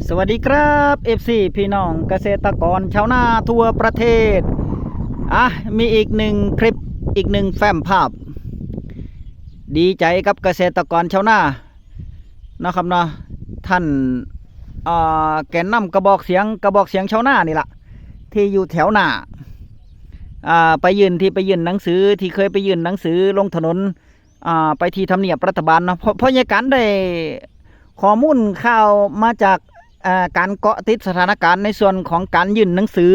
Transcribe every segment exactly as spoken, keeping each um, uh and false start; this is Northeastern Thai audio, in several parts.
สวัสดีครับ เอฟซี พี่น้องเกษตรกรชาวนาทั่วประเทศ อ่ะ มีอีกหนึ่งคลิป อีกหนึ่งแฟ้มภาพ ดีใจกับเกษตรกรชาวนาเนาะครับเนาะ ท่าน อ่า แกนนำกระบอกเสียง กระบอกเสียงชาวนานี่ล่ะ ที่อยู่แถวหน้า อ่า ไปยื่น ที่ไปยื่นหนังสือ ที่เคยไปยื่นหนังสือลงถนน อ่า ไปที่ทำเนียบรัฐบาลเนาะ เพราะ เพราะยายการได้ข้อมูลข่าวมาจาก อ่า การเกาะติดสถานการณ์ในส่วนของการยื่นหนังสือ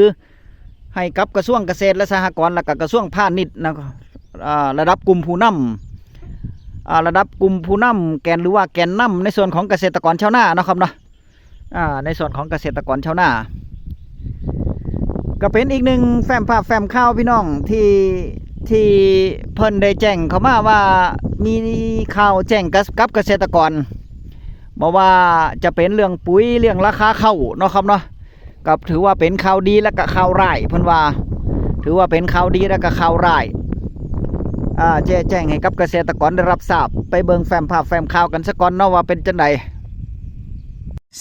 ให้กับกระทรวงเกษตรและสหกรณ์ และก็กระทรวงพาณิชย์นะ อ่า ระดับกลุ่มผู้นำ อ่า ระดับกลุ่มผู้นำแกน หรือว่าแกนนำในส่วนของเกษตรกรชาวนาเนาะครับเนาะ อ่า ในส่วนของเกษตรกรชาวนา ก็เป็นอีกหนึ่งแฟ้มภาพแฟ้มข่าวพี่น้องที่ ที่เพิ่นได้แจ้งเข้ามาว่ามีข่าวแจ้งกับ กับเกษตรกร บ่ว่าจะเป็นเรื่องปุ๋ย เรื่องราคาข้าวเนาะครับเนาะ ก็ถือว่าเป็นข่าวดีและก็ข่าวร้าย เพิ่นว่า ถือว่าเป็นข่าวดีและก็ข่าวร้าย อ่า แจ้ง แจ้งให้กับเกษตรกรได้รับทราบ ไปเบิ่งแฟ้มภาพแฟ้มข่าวกันซะก่อนเนาะว่าเป็นจั่งใด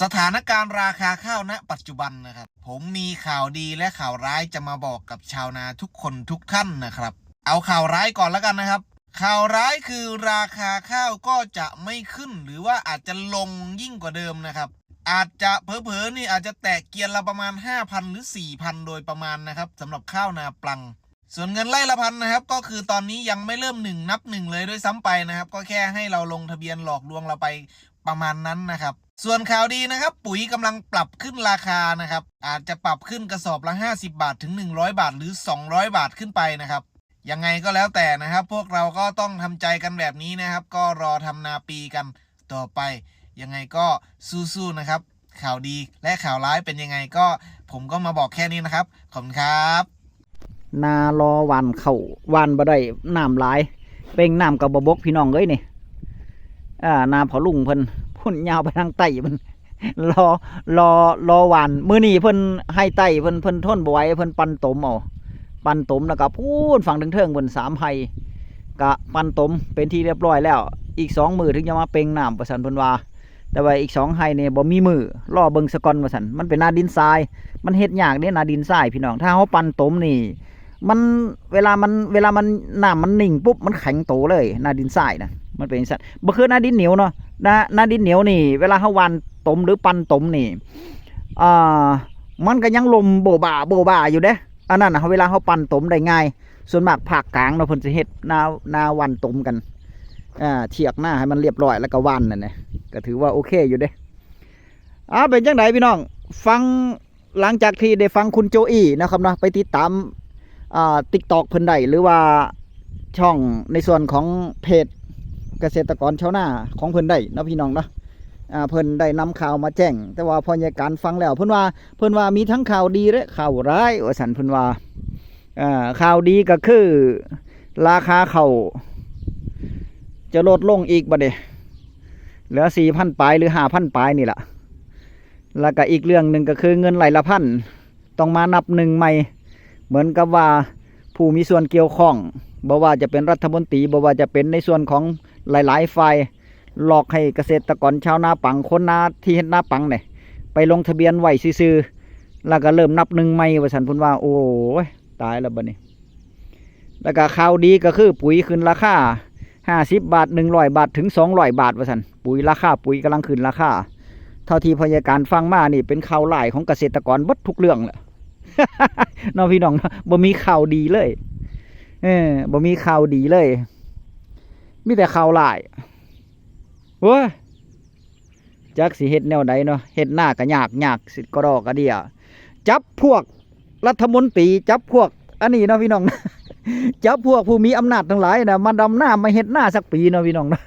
สถานการณ์ราคาข้าวณปัจจุบันนะครับ ผมมีข่าวดีและข่าวร้ายจะมาบอกกับชาวนาทุกคนทุกท่านนะครับ เอาข่าวร้ายก่อนแล้วกันนะครับ ข่าวร้ายคือราคาข้าวก็จะไม่ขึ้น หรือว่าอาจจะลงยิ่งกว่าเดิมนะครับ อาจจะเผลอๆนี่อาจจะแตะเกวียนละประมาณ ห้าพัน หรือ สี่พัน โดยประมาณนะครับ สำหรับข้าวนาปลัง ส่วนเงินไร่ละพันนะครับ ก็คือตอนนี้ยังไม่เริ่มหนึ่งนับหนึ่งเลยด้วยซ้ำไปนะครับ ก็แค่ให้เราลงทะเบียนหลอกลวงเราไปประมาณนั้นนะครับ ส่วนข่าวดีนะครับ ปุ๋ยกำลังปรับขึ้นราคานะครับ อาจจะปรับขึ้นกระสอบละ ห้าสิบบาท ถึง หนึ่งร้อยบาท หรือ สองร้อยบาท ขึ้นไปนะครับ ยังไงก็แล้วแต่นะครับ พวกเราก็ต้องทำใจกันแบบนี้นะครับ ก็รอทำนาปีกันต่อไป ยังไงก็สู้ๆนะครับ ข่าวดีและข่าวร้ายเป็นยังไงก็ ผมก็มาบอกแค่นี้นะครับ ขอบคุณครับ นารอหว่านข้าว หว่านบ่ได้ น้ำหลาย เป่งน้ำก็บ่บกพี่น้องเอ้ยนี่ อ่า นาพ่อลุงเพิ่น พุ้นยาวไปทางใต้เพิ่น รอ รอ รอหว่าน มื้อนี้เพิ่นไฮ่ใต้เพิ่น เพิ่นทนบ่ไหว เพิ่นปั่นตมเอา ปั่นตมแล้วก็พู้นฝั่งเทิงๆเพิ่นสามไฮ่ ก็ปั่นตมเป็นที่เรียบร้อยแล้ว อีกสองมื้อถึงจะมาเป่งน้ำว่าซั่นเพิ่นว่า แต่ว่าอีกสองไฮ่นี่บ่มีมื้อ รอเบิ่งซะก่อนว่าซั่น มันเป็นนาดินทราย มันเฮ็ดยากเด้นาดินทรายพี่น้อง ถ้าเฮาปั่นตมนี่ มัน เวลามัน เวลามัน น้ำมันนิ่งปุ๊บ มันแข็งโตเลย นาดินทรายนะ มันเป็นจั่งซั้น บ่คือนาดินเหนียวเนาะ นา นาดินเหนียวนี่ เวลาเฮาหว่านตมหรือปั่นตมนี่ อ่า มันก็ยังลมโบบาโบบาอยู่เด้ อันนั้นน่ะ เวลาเฮาปั่นตมได้ง่าย ส่วนมากภาคกลางเนาะ เพิ่นสิเฮ็ดนา นาหว่านตมกัน อ่า เทียกนาให้มันเรียบร้อยแล้วก็หว่านนั่นแหละ ก็ถือว่าโอเคอยู่เด้ อ่า เป็นจั่งใดพี่น้อง ฟัง หลังจากที่ได้ฟังคุณโจอี้นะครับเนาะ ไปติดตาม อ่า TikTok เพิ่นได้ หรือว่าช่องในส่วนของเพจเกษตรกรชาวนาของเพิ่นได้เนาะพี่น้องเนาะ อ่า เพิ่นได้นำข่าวมาแจ้ง แต่ว่าพ่อใหญ่การฟังแล้ว เพิ่นว่า เพิ่นว่ามีทั้งข่าวดีและข่าวร้ายว่าซั่น เพิ่นว่า อ่า ข่าวดีก็คือราคาข้าวจะลดลงอีกบัดนี้ เหลือ สี่พัน ปลายหรือ ห้าพัน ปลายนี่ล่ะ แล้วก็อีกเรื่องหนึ่งก็คือเงินไร่ละพัน ต้องมานับหนึ่งใหม่ เหมือนกับว่าผู้มีส่วนเกี่ยวข้อง บ่ว่าจะเป็นรัฐมนตรี บ่ว่าจะเป็นในส่วนของหลายๆฝ่าย หลอกให้เกษตรกรชาวนาปัง คนนาที่เฮ็ดนาปังเนี่ย ไปลงทะเบียนไว้ซื่อๆ แล้วก็เริ่มนับหนึ่งใหม่ว่าซั่น เพิ่นว่า โอ้ย ตายแล้วบัดนี้ แล้วก็ข่าวดีก็คือปุ๋ยขึ้นราคา ห้าสิบบาท หนึ่งร้อยบาท ถึง สองร้อยบาทว่าซั่น ปุ๋ย ราคาปุ๋ยกำลังขึ้นราคา เท่าที่พ่อใหญ่การฟังมานี่เป็นข่าวร้ายของเกษตรกรเบิดทุกเรื่องแหละ เนาะพี่น้องเนาะ บ่มีข่าวดีเลย เออ บ่มีข่าวดีเลย มีแต่ข่าวร้าย โอ้ย จักสิเฮ็ดแนวใดเนาะ เฮ็ดนาก็ยาก ยากสิกระดอกกระเดี้ย จับพวกรัฐมนตรี จับพวกอันนี้เนาะพี่น้อง จับพวกผู้มีอำนาจทั้งหลายนะ มาดำนา มาเฮ็ดนาสักปีเนาะพี่น้องเนาะ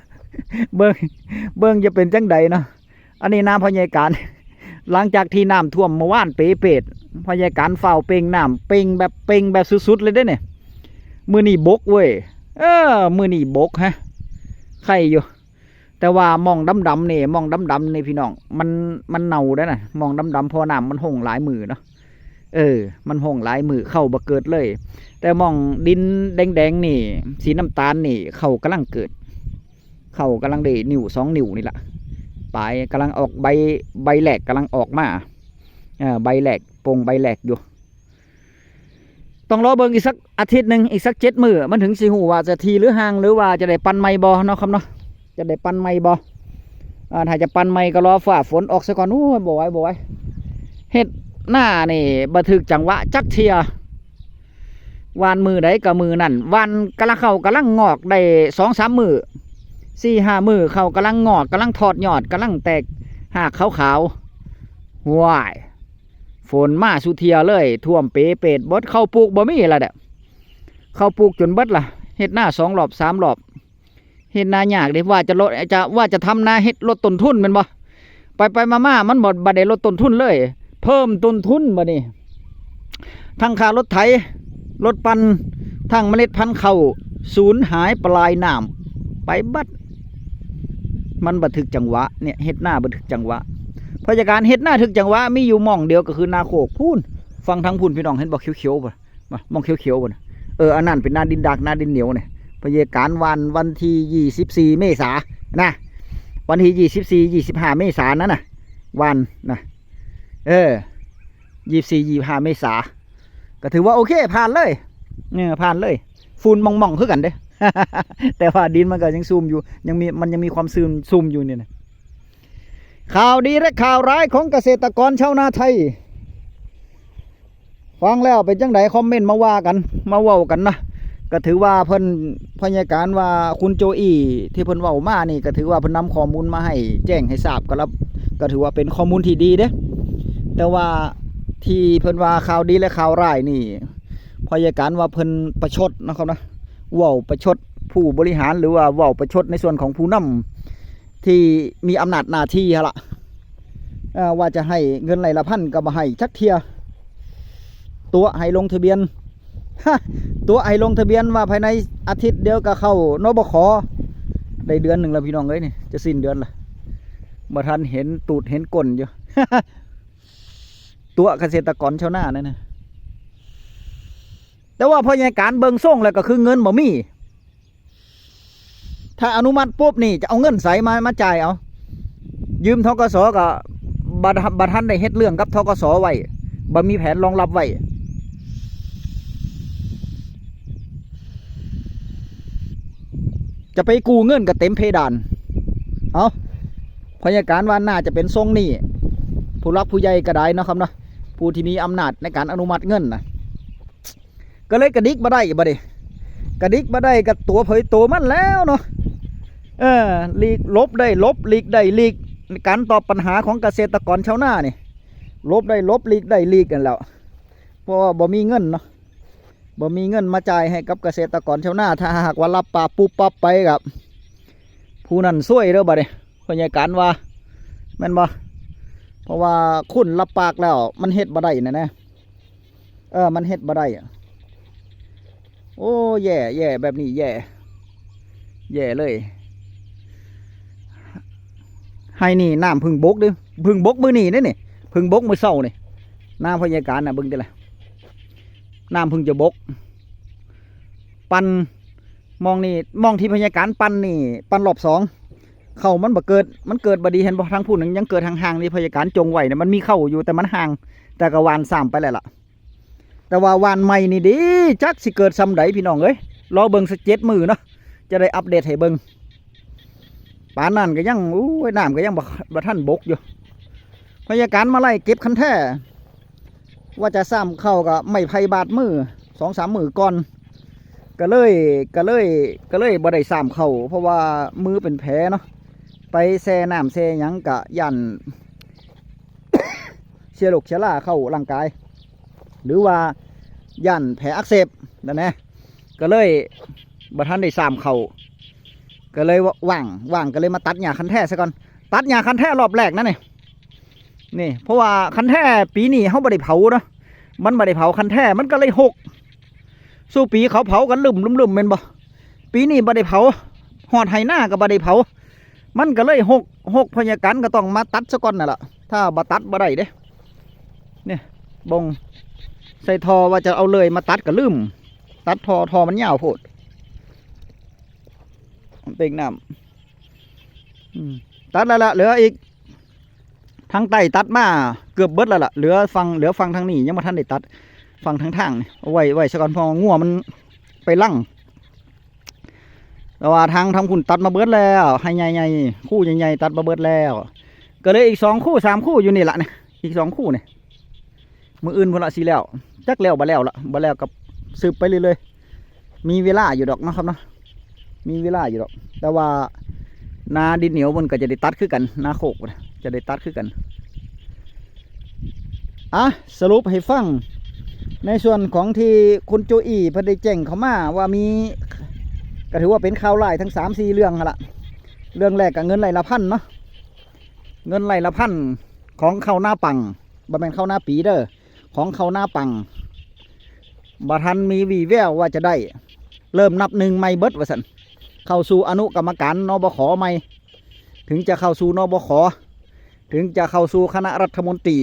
เบิ่ง เบิ่งจะเป็นจั่งใดเนาะ อันนี้นาพ่อใหญ่การ หลังจากที่น้ำท่วมเมื่อวานเปเปด พ่อใหญ่การฟ้าวเป่งน้ำ เป่งแบบ เป่งแบบสุดๆเลยเด้เนี่ย มื้อนี้บกเว้ย เออ มื้อนี้บกฮะ ไข่อยู่ แต่ว่าหม่องดำๆนี่ หม่องดำๆนี่พี่น้อง มัน มันเน่าเด้อนะ หม่องดำๆ เพราะน้ำมันห้งหลายมื้อเนาะ เออ มันห้งหลายมื้อ ข้าวบ่เกิดเลย แต่หม่องดินแดงๆนี่ สีน้ำตาลนี่ ข้าวกำลังเกิด ข้าวกำลังได้นิ้วสองนิ้วนี่ล่ะ ปลายกำลังออกใบ ใบแรกกำลังออกมา เออ ใบแรก ปงใบแรกอยู่ ต้องรอเบิ่งอีกสักอาทิตย์หนึ่ง อีกสักเจ็ดมื้อ มันถึงสิฮู้ว่าจะถี่หรือห่าง หรือว่าจะได้ปั่นใหม่บ่เนาะครับเนาะ จะได้ปั่นใหม่บ่ อ่า ถ้าจะปั่นใหม่ก็รอฟ้าฝนออกซะก่อน โอ้ย บ่ไหว บ่ไหว เฮ็ดนานี่บ่ถืกจังหวะจักเทื่อ หว่านมื้อใดก็มื้อนั้น หว่านกำลัง เข้ากำลังงอกได้สองสามมื้อ สี่ห้ามื้อ เข้ากำลังงอก กำลังถอดยอด กำลังแตกหากขาวๆ ว้าย ฝนมาสุเทื่อเลย ท่วมเปเปดเบิด เข้าปลูกบ่มีละเด้อ เข้าปลูกจนเบิดละ เฮ็ดนาสองรอบสามรอบ เฮ็ดนายากเด้ ว่าจะลด จะ ว่าจะทำนาเฮ็ดลดต้นทุนแม่นบ่ ไปไปมามามันบ่ บ่ได้ลดต้นทุนเลย เพิ่มต้นทุนบัดนี้ ทั้งค่ารถไถ รถปั่น ทั้งเมล็ดพันธุ์ข้าว สูญหายปลายน้ำไปเบิด มันบ่ถืกจังหวะ เนี่ย เฮ็ดนาบ่ถืกจังหวะ พยาการเฮ็ดนาถืกจังหวะ มีอยู่หม่องเดียวก็คือนาโคกพู้น ฝั่งทางพู้น พี่น้องเห็นบ่ เขียวๆบ่ มา หม่องเขียวๆบ่น่ะ เออ อันนั้นเป็นนาดินดาก นาดินเหนียวเนี่ย พยาการหว่านวันที่ยี่สิบสี่เมษานะ วันที่ยี่สิบสี่ ยี่สิบห้าเมษานั่นน่ะ หว่านนะ เออ ยี่สิบสี่ ยี่สิบห้าเมษา ก็ถือว่าโอเค ผ่านเลย เนี่ย ผ่านเลย ฝุ่นหม่องๆคือกันเด้ แต่ว่าดินมันก็ยังซุ่มอยู่ ยังมี มันยังมีความซุ่ม ซุ่มอยู่เนี่ยนะ ข่าวดีและข่าวร้ายของเกษตรกรชาวนาไทย ฟังแล้วเป็นจังได คอมเมนต์มาว่ากัน มาเว้ากันนะ ก็ถือว่าเพิ่น พยาการว่าคุณโจอี้ที่เพิ่นเว้ามานี่ ก็ถือว่าเพิ่นนำข้อมูลมาให้แจ้งให้ทราบ ก็รับ ก็ถือว่าเป็นข้อมูลที่ดีเด้ แต่ว่าที่เพิ่นว่าข่าวดีและข่าวร้ายนี่ พยาการว่าเพิ่นประชดนะครับนะ เว้าประชดผู้บริหาร หรือว่าเว้าประชดในส่วนของผู้นำที่มีอำนาจหน้าที่หั่นล่ะ เอ่อ ว่าจะให้เงินไร่ละพันก็บ่ให้จักเทื่อ ตั๋วให้ลงทะเบียน ตั๋วให้ลงทะเบียนว่าภายในอาทิตย์เดียวก็เข้า นบข. ได้เดือนหนึ่งแล้วพี่น้องเอ้ย นี่จะสิ้นเดือนละ บ่ทันเห็นตูดเห็นก้นอยู่ ตั๋วเกษตรกรชาวนานั่นนะ แต่ว่าพยาการเบิ่งทรงแล้วก็คือเงินบ่มี ถ้าอนุมัติปุ๊บนี่จะเอาเงินใสมา มาจ่ายเอา ยืม ธ.ก.ส. ก็บ่ บ่ทันได้เฮ็ดเรื่องกับ ธ.ก.ส. ไว้ บ่มีแผนรองรับไว้ จะไปกู้เงินก็เต็มเพดาน เอา พยาการว่าน่าจะเป็นทรงนี้ ผู้หลักผู้ใหญ่ก็ได้เนาะครับเนาะ ผู้ที่มีอำนาจในการอนุมัติเงินนะ ก็เลยกระดิกบ่ได้บัดนี้ กระดิกบ่ได้ก็ตั๋วไผตั๋วมันแล้วเนาะ เออ หลีกหลบได้หลบ หลีกได้หลีก การตอบปัญหาของเกษตรกรชาวนานี่ หลบได้หลบ หลีกได้หลีกนั่นแหล้ว เพราะว่าบ่มีเงินเนาะ บ่มีเงินมาจ่ายให้กับเกษตรกรชาวนา ถ้าหากว่ารับปากปุ๊บปั๊บไปก็ ผู้นั้นซวยเด้อบัดนี้ พยาการว่า แม่นบ่ เพราะว่าคุณรับปากแล้ว มันเฮ็ดบ่ได้นะนะ เออ มันเฮ็ดบ่ได้อะ โอ้ แย่ แย่ แบบนี้แย่ แย่เลย ไฮ่นี่น้ำเพิ่งบกเด้อ เพิ่งบกมื้อนี้เด้นี่ เพิ่งบกมื้อเช้านี่ นาพยาการน่ะ เบิ่งติล่ะ น้ำเพิ่งจะบก ปั่น หม่องนี่ หม่องที่พยาการปั่นนี่ ปั่นรอบสอง เข้ามันบ่เกิด มันเกิดบ่ดี เห็นบ่ ทางพู้นยังเกิดห่างๆ นี่ พยาการจงไว้เนี่ย มันมีเข้าอยู่ แต่มันห่าง แต่ก็หว่านซ้ำไปแล้วล่ะ แต่ว่าหว่านใหม่นี่ดี จักสิเกิดส่ำใดพี่น้องเอ้ย รอเบิ่งสักเจ็ดมื้อเนาะ จะได้อัปเดตให้เบิ่ง ปานนั้นก็ยัง โอ้ย น้ำก็ยังบ่ บ่ทันบกอยู่ พยาการมาไล่เก็บคันแท้ ว่าจะซ้ำเข้าก็ไม้ไผ่บาดมือ สองสามมื้อก่อน ก็เลย ก็เลย ก็เลยบ่ได้ซ้ำเข้า เพราะว่ามือเป็นแผลเนาะ ไปแช่น้ำแช่หยังก็ย้าน เชื้อโรคเชื้อราเข้าร่างกาย หรือว่าย้านแผลอักเสบนั่นนะ ก็เลยบ่ทันได้ซ้ำเข้า ก็เลยว่าง ว่างก็เลยมาตัดหญ้าคันแท้ซะก่อน ตัดหญ้าคันแท้รอบแรกนั่นนี่ นี่ เพราะว่าคันแท้ปีนี้เฮาบ่ได้เผาเนาะ มันบ่ได้เผาคันแท้ มันก็เลยหก สู่ปีเขาเผากันลึมๆ แม่นบ่ ปีนี้บ่ได้เผา ฮอดไฮ่นาก็บ่ได้เผา มันก็เลยหก หก พยาการก็ต้องมาตัดซะก่อนนั่นล่ะ ถ้าบ่ตัดบ่ได้เด้ เนี่ย บ่ง ใส่ท่อว่าจะเอาเลยมาตัดก็ลืม ตัดท่อ ท่อมันยาวโพด เต็งน้ำ อืม ตัดแล้วละ เหลืออีก ทางใต้ตัดมาเกือบเบิดแล้วล่ะ เหลือฝั่ง เหลือฝั่งทางนี้ยังบ่ทันได้ตัด ฝั่งทางทางนี่เอาไว้ ไว้ซะก่อน เพราะว่างัวมันไปลัง แต่ว่าทาง ทางพุ้นตัดมาเบิดแล้ว ไฮ่ใหญ่ๆ คู่ใหญ่ๆ ตัดมาเบิดแล้ว ก็เหลืออีกสองคู่สามคู่อยู่นี่ล่ะเนี่ย อีกสองคู่เนี่ย มื้ออื่นพุ้นละสิแล้ว จักแล้วบ่แล้วละ บ่แล้วก็สืบไปเรื่อยๆ มีเวลาอยู่ดอกเนาะครับเนาะ มีเวลาอยู่ดอก แต่ว่านาดินเหนียวมันก็จะได้ตัดคือกัน นาโคกนะ จะได้ตัดคือกัน อ่ะ สรุปให้ฟัง ในส่วนของที่คุณโจอี้เพิ่นได้แจ้งเข้ามาว่ามี ก็ถือว่าเป็นข่าวร้ายทั้งสามสี่เรื่องหั่นละ เรื่องแรกก็เงินไร่ละพันเนาะ เงินไร่ละพันของข้าวนาปัง บ่แม่นข้าวนาปีเด้อ ของข้าวนาปัง บ่ทันมีวี่แววว่าจะได้ เริ่มนับหนึ่งใหม่เบิดว่าซั่น เข้าสู่อนุกรรมการ นบข ใหม่ ถึงจะเข้าสู่ นบข ถึงจะเข้าสู่คณะรัฐมนตรี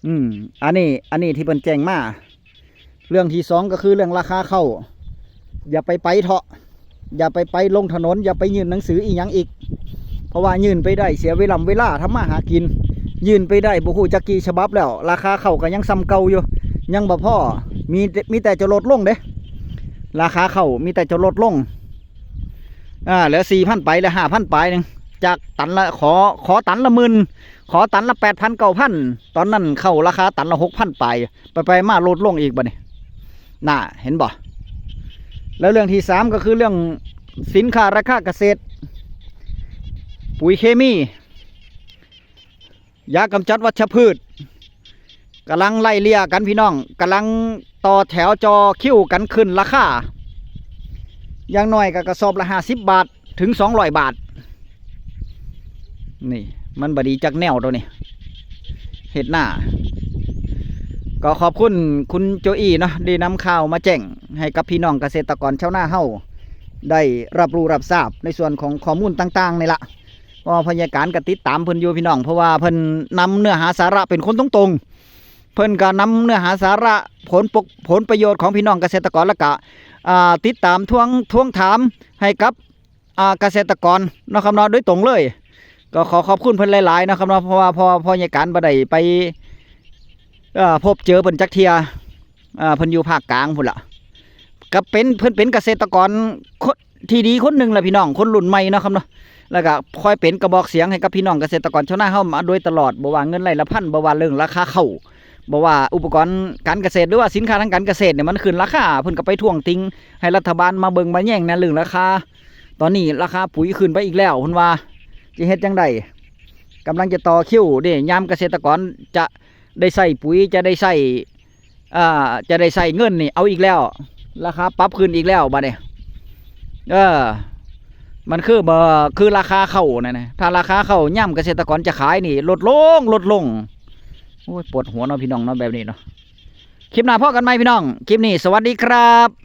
อืม อันนี้ อันนี้ที่เพิ่นแจ้งมา เรื่องที่สองก็คือเรื่องราคาข้าว อย่าไปไปเถาะ อย่าไปไปลงถนน อย่าไปยื่นหนังสืออีหยังอีก เพราะว่ายื่นไปได้เสียเวลา เวลาทำมาหากิน ยื่นไปได้บ่ฮู้จักกี่ฉบับแล้ว ราคาข้าวก็ยังส่ำเก่าอยู่ ยังบ่พอ มีแต่ มีแต่จะลดลงเด้ ราคาข้าวมีแต่จะลดลง อ่า เหลือสี่พันปลาย เหลือห้าพันปลายหนึ่ง จากตันละ ขอ ขอตันละหมื่น ขอตันละแปดพัน เก้าพัน ตอนนั้นข้าวราคาตันละหกพันปลาย ไปไปมาลดลงอีกบัดนี้ น่ะ เห็นบ่ แล้วเรื่องที่สามก็คือเรื่องสินค้าราคาเกษตร ปุ๋ยเคมี ยากำจัดวัชพืช กำลังไล่เลี่ยกันพี่น้อง กำลังต่อแถวจ่อคิวกันขึ้นราคา อย่างน้อยก็กระสอบละห้าสิบบาทถึงสองร้อยบาท นี่ มันบ่ดีจักแนวตัวนี้ เฮ็ดนา ก็ขอบคุณคุณโจอี้เนาะ ได้นำข่าวมาแจ้งให้กับพี่น้องเกษตรกรชาวนาเฮาได้รับรู้รับทราบในส่วนของข้อมูลต่างๆนี่ละ เพราะว่าพยาการก็ติดตามเพิ่นอยู่พี่น้อง เพราะว่าเพิ่นนำเนื้อหาสาระเป็นคนตรงๆ เพิ่นก็นำเนื้อหาสาระผลปก ผลประโยชน์ของพี่น้องเกษตรกร แล้วก็ อ่า ติดตามทวง ทวงถามให้กับ อ่า เกษตรกรเนาะครับเนาะ โดยตรงเลย ก็ขอขอบคุณเพิ่นหลายๆเนาะครับเนาะ เพราะว่าพอ พอยายการบ่ได้ไป เอ่อ พบเจอเพิ่นจักเทื่อ อ่า เพิ่นอยู่ภาคกลางพุ้นล่ะ ก็เป็น เพิ่นเป็นเกษตรกรคน ที่ดีคนหนึ่งแหละพี่น้อง คนรุ่นใหม่เนาะครับเนาะ แล้วก็คอยเป็นกระบอกเสียงให้กับพี่น้องเกษตรกรชาวนาเฮามาโดยตลอด บ่ว่าเงินไร่ละพัน บ่ว่าเรื่องราคาข้าว บ่ว่าอุปกรณ์การเกษตร หรือว่าสินค้าทางการเกษตรเนี่ยมันขึ้นราคา เพิ่นก็ไปท้วงติงให้รัฐบาลมาเบิ่งมาแยงแหน่เรื่องราคา ตอนนี้ราคาปุ๋ยขึ้นไปอีกแล้ว เพิ่นว่าจะเฮ็ดจั่งใด กำลังจะต่อคิวเด้ ยามเกษตรกรจะได้ใช้ปุ๋ย จะได้ใช้ อ่า จะได้ใช้เงินนี่ เอาอีกแล้ว ราคาปรับขึ้นอีกแล้วบัดนี้ เออ มันคือบ่ คือราคาข้าวนั่นนะ ถ้าราคาข้าวยามเกษตรกรจะขายนี่ ลดลง ลดลง โอ้ย ปวดหัวเนาะพี่น้องเนาะ แบบนี้เนาะ คลิปหน้าพ้อกันใหม่พี่น้อง คลิปนี้สวัสดีครับ